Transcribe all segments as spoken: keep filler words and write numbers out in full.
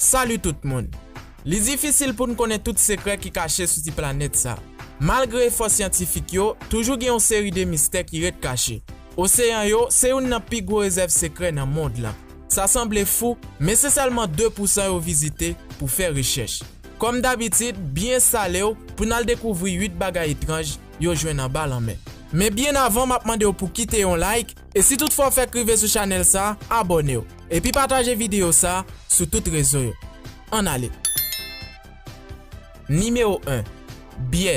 Salut tout moun! Li difisil pou n konnen tout sekrè ki kache sou ti planèt sa. Malgre efò syantifik yo, toujou gen yon seri de mistè ki ret kache. Oseyan yo se youn nan pi gwo rezèv sekrè nan mond lan. Sa sanble fou, men se sèlman de pousan yo vizite pou fè rechèch. Kòm dabitid, byen enstale w pou n al dekouvri uit bagay etranj yo jwenn anba lanmè. Men byen avan, m ap mande w pou kite yon like, e si toutfwa w fèk rive sou chanèl sa, abòne w, epi pataje videyo sa sou tout rezo yo. Ann ale! Nimewo en. Byè.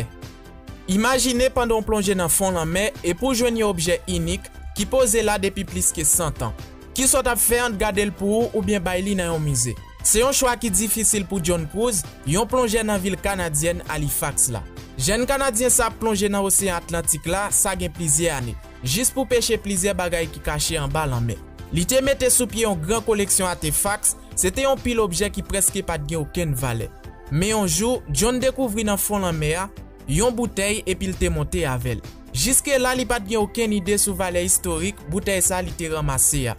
Imajine pandan w plonje nan fon lanmè epi w jwenn yon objè inik ki poze la depi plis ke san tan. Kisa w t ap fè ant gade l pou ou oubyen bay li nan yon mize? Se yon chwa ki difisil pou John Cruz, yon plonjè nan vil kanadyèn Halifax la. Jèn Kanadyen sa ap plonje nan Oseyan Atlantik la, sa gen plizyè ane, jis pou peche plizyè bagay ki kache anba lanmè. Li te mete sou pye yon gran koleksyon atefak, se te yon pil objè ki prèske pa t gen okenn valè. Men yon jou, John dekouvri nan fon lanmè a yon boutèy epi l te monte avè l. Jiske la, li pa t gen okenn ide sou valè istorik boutèy sa li te ranmase a.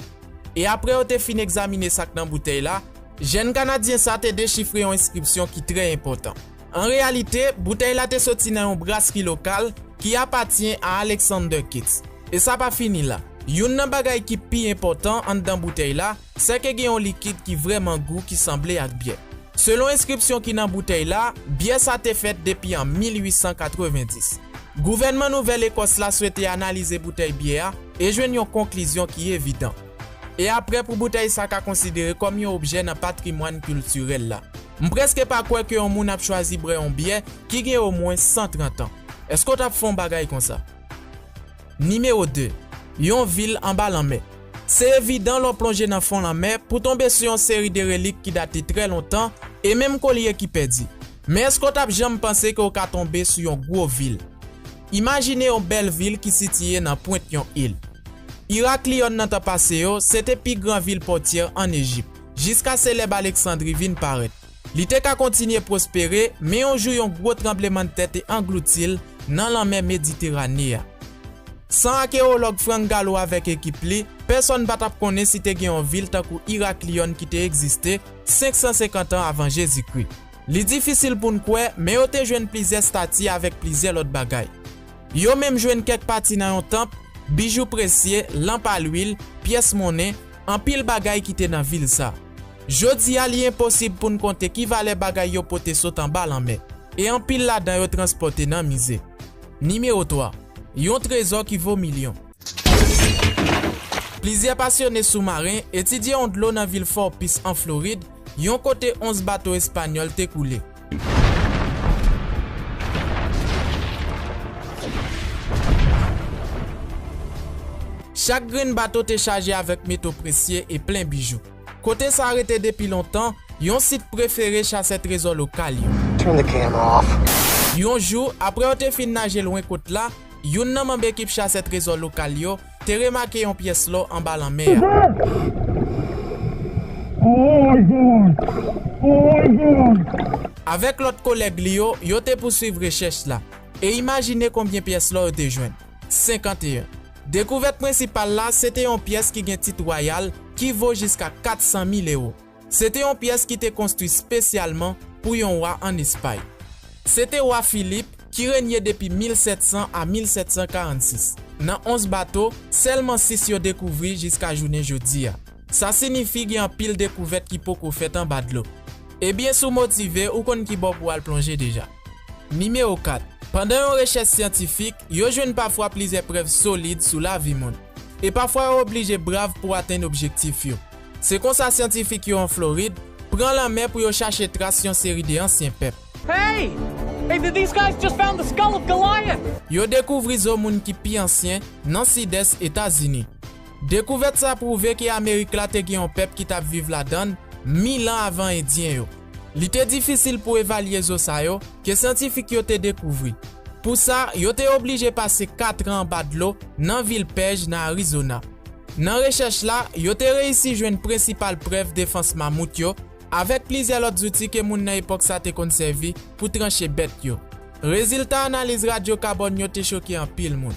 E apre yo te fin egzamine sa k nan boutèy la, jèn Kanadyen sa te dechifre yon enskripsyon ki trè enpòtan. An reyalite, boutèy la te soti nan yon brasri lokal ki apatyen a Alexander Keats. E sa pa fini la. Youn nan bagay ki pi enpòtan anndan boutèy la, sèke gen yon likid ki vrèman gou ki sanble ak byè. Selon enskripsyon ki nan boutèy la, byè sa te fèt depi an mil uit san katrevenndis. Gouvènman Nouvèl Ekòs la swete analize boutèy byè a e jwenn yon konklizyon ki evidan. E apre, pou boutèy sa ka konsidere kòm yon objè nan patrimwàn kiltirèl la. M prèske pa kwè ke yon moun ap chwazi bwè yon byè ki gen omwen san trant an. Èske w t ap fè yon bagay konsa? Nimewo de. Yon vil anba lanmè. Se evidan, lè w plonje nan fon lanmè, pou tonbe sou yon seri de relik ki date trè lontan e menm kolye ki pèdi. Men èske w t ap janm panse ke w ka tonbe sou yon gwo vil? Imajine yon bèl vil ki sitiye nan pwent yon il. Irakliyòn nan tan pase yo, se te pi gran vil pòtyè ann Ejip, jiska selèb Aleksandri vin parèt. Li te ka kontinye pwospere, men yon jou yon gwo tranblemanntè te anglouti l nan lanmè Mediterane a. San akewològ Frank Gallo avèk ekip li, pèsonn pa t ap konnen si te gen yon vil tankou Irakliyòn ki te egziste senk san senkant an avan Jezikri. Li difisil pou n kwè, men yo te jwenn plizyè estati avèk plizyè lòt bagay. Yo menm jwenn kèk pati nan yon tanp, bijou presye, lanp a lwil, pyès monnen, anpil bagay ki te nan vil sa. Jodi a, li enposib pou n konte ki valè bagay yo pote sot anba lanmè, e anpil ladan yo transpòte nan mize. Nimewo twa. Yon trezò ki vo milyon. Plizyè pasyone soumaren etidye yon dlo nan vil Fort Pierce an Florid, yon kote onz bato espanyòl te koule. Chak grenn bato te chaje avèk meto presye e plen bijou. Kote sa a rete depi lontan yon sit prefere chasè trezò lokal yo. Turn the camera off. Yon jou, apre yo te fin naje lwen kot la, youn nan manm ekip chasè trezò lokal yo te remake yon pyès lò anba lanmè a. Avèk lòt kolèg li yo, yo te pouswiv rechèch la. E imajine konbyen pyès lò yo te jwenn. Senkanteyen. Dekouvèt prensipal la, se te yon pyès ki gen tit wayal ki vo jiska kat san mil ewo. Se te yon pyès ki te konstwi espesyalman pou yon wa ann Espay. Se te wa Filip, ki renye depi mil sèt san a mil sèt san karannsis. Nan onz bato, sèlman sis yo dekouvri jiska jounen jodi a. Sa siyifi gen anpil dekouvèt ki poko fèt anba dlo. Ebyen, si w motive, ou konn ki bò pou w al plonje deja. Nimewo kat. Pandan yon rechèch syantifik, yo jwenn pafwa plizyè prèv solid sou lavi moun. E pafwa yo oblije brav pou atenn objektif yo. Se konsa syantifik yo an Florid pran lanmè pou yo chache tras yon seri de ansyen pèp. Hey! Hey, th- these guys just found the skull of Goliath! Yo dekouvri zo moun ki pi ansyen nan sidès Etazini. Dekouvèt sa pwouve ke Amerik la te gen yon pèp ki t ap viv ladan l mil an avan Endyen yo. Li te difisil pou evalye zo sa yo ke syantifik yo te dekouvri. Pou sa, yo te oblije pase kat an anba dlo nan vil Pèj, nan Arizona. Nan rechèch la, yo te reyisi jwenn prensipal prèv defans mamout yo, avèk plizyè lòt zouti ke moun nan epòk sa te konn sèvi pou tranche bèt yo. Rezilta analiz radyo kabòn yo te choke anpil moun.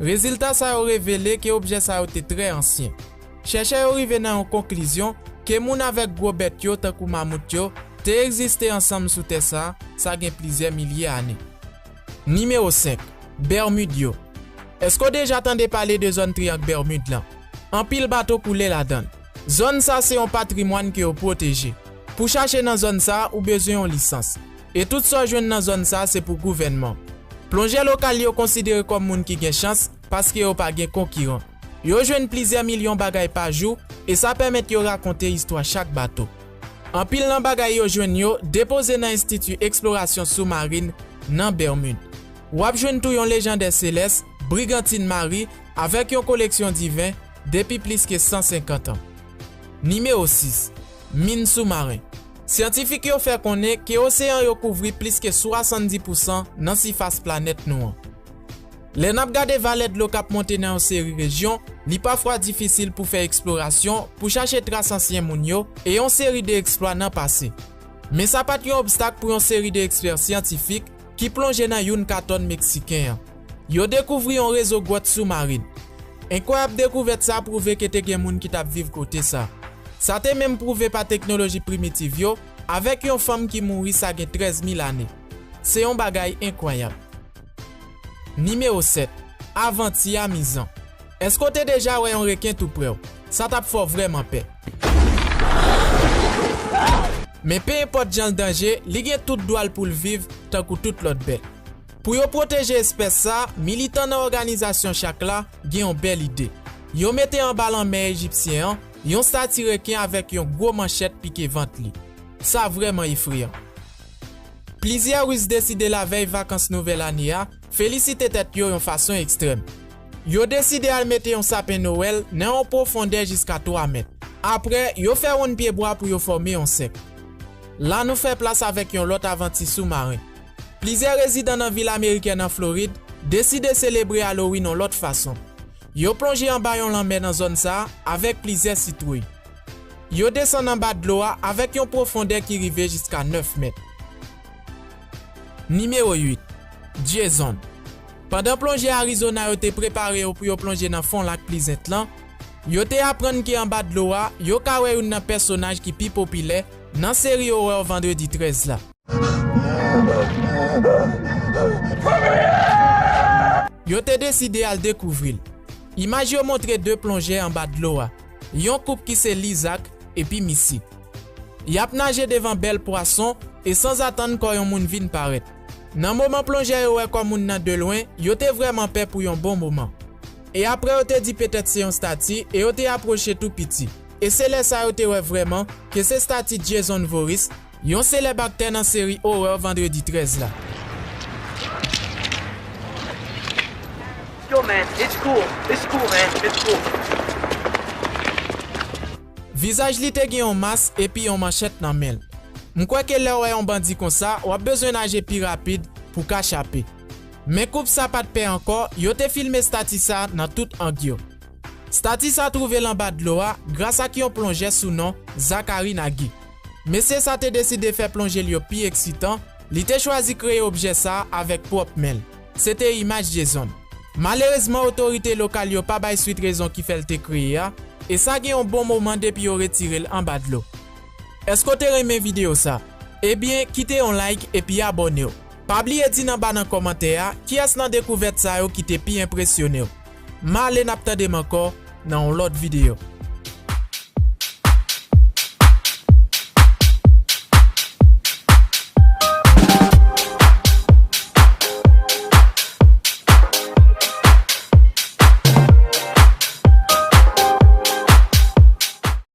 Rezilta sa yo revele ke objè sa yo te trè ansyen. Chèchè yo rive nan yon konklizyon, ke moun avèk gwo bèt yo, tankou mamout yo, te egziste ansanm sou tè sa a, sa gen plizyè milye ane. Nimewo senk, Bèmid yo. Èske w deja tande pale de zòn Triyang Bèmid lan? Anpil bato koule ladan l. Zòn sa se yon patrimwàn ke yo pwoteje. Pou chache nan zòn sa, ou bezwen yon lisans. E tout sa w jwenn nan zòn sa se pou gouvènman. Plonjè lokal yo konsidere kòm moun ki gen chans paske yo pa gen konkiran. Yo jwenn plizyè milyon bagay pa jou e sa pèmèt yo rakonte istwa chak bato. Anpil nan bagay yo jwenn yo depoze nan Enstiti Eksplorasyon Soumarin nan Bèmid. W ap jwenn tou yon lejandè selès, Brigantin Mari, avèk yon koleksyon diven depi plis ke san senkant an. Nimewo sis, Min soumaren. Syantifik yo fè konnen ke oseyan yo kouvri plis ke swasanndis pousan nan sifas planèt nou an. Lè n ap gade valè dlo k ap monte nan yon seri rejyon, li pafwa difisil pou fè eksplorasyon pou chache tras ansyen moun yo e yon seri de eksplwa nan pase. Men sa pa t yon obstak pou yon seri de ekspè syantifik ki plonje nan youn katòn meksiken an. Yo dekouvri yon rezo gwòt soumarin. Enkwayab dekouvèt sa pwouve ke te gen moun ki t ap viv kote sa. Sa te menm pwouve pa teknoloji primitiv yo, avèk yon fanm ki mouri sa gen trèz mil ane. Se yon bagay enkwayab. Nimewo sèt, Avanti amizan. Èske w te deja wè yon reken tou prè w? Sa t ap fè w vrèman pè. Men pe enpòt jan l danje, li gen tout dwa l pou l viv tankou tout lòt bèt. Pou yo pwoteje espès sa, militan nan òganizasyon chak la gen yon bèl ide. Yo mete anba lanmè ejipsyen an yon stati reken avèk yon gwo manchèt pike vant li. Sa vrèman efreyan. Plizyè Ris deside lavèy vakans nouvèl ane a felisite tèt yo yon fason ekstrèm. Yo deside al mete yon sapen Nowèl nan yon pwofondè jiska twa mèt. Apre, yo fè wonn pyebwa pou yo fòme yon sèk. La nou fè plas avèk yon lòt avanti soumaren. Plizyè rezidan nan vil amerikèn an Florid deside selebre Halloween yon lòt fason. Yo plonje anba yon lanmè nan zòn sa a avèk plizyè sitwouy. Yo desann anba dlo a avèk yon pwofondè ki rive jiska nèf mèt. Nimewo uit, Jason. Pandan plonjè Arizona yo te prepare yo pou yo plonje nan fon lak Pleasant lan, yo te aprann ke anba dlo a, yo ka wè youn nan pèsonaj ki pi popilè nan seri orè Vandredi trèz la. Yo te deside al dekouvri l. Imaj yo montre de plonjè anba dlo a, yon koup ki se Lizak epi Misi. Y ap naje devan bèl pwason e sanzatann kò yon moun vin parèt. Nan moman plonjè yo wè kò moun nan de lwen, yo te vrèman pè pou yon bon moman. E apre yo te di petèt se yon stati e yo te apwoche tou piti. E se lè sa yo te wè vrèman ke se stati Jason Voorhees, yon selèb aktè nan seri orè Vandredi trèz la. Yo, man, it's cool. It's cool, man. It's cool. Vizaj li te gen yon mas epi yon manchèt nan men l. M kwè ke lè w wè yon bandi konsa, w ap bezwen naje pi rapid pou ka chape. Men koup sa pa t pè ankò, yo te filme stati sa nan tout ang yo. Stati sa twouve l anba dlo a gras ak yon plonjè sou non Zachary Nagi. Mesye sa te deside fè plonje l yo pi eksitan, li te chwazi kreye objè sa avèk pwòp men l. Se te imaj Jason. Malerezman, otorite lokal yo pa bay swit rezon ki fè l te kreye a, e sa gen yon bon moman depi yo retire l anba dlo. Èske w te renmen videyo sa? Ebyen, kite yon like epi abòne w. Pa bliye di n anba nan kòmantè a kiyès nan dekouvèt sa yo ki te pi enpresyone w. M ale, n ap tande m ankò nan yon lòt videyo.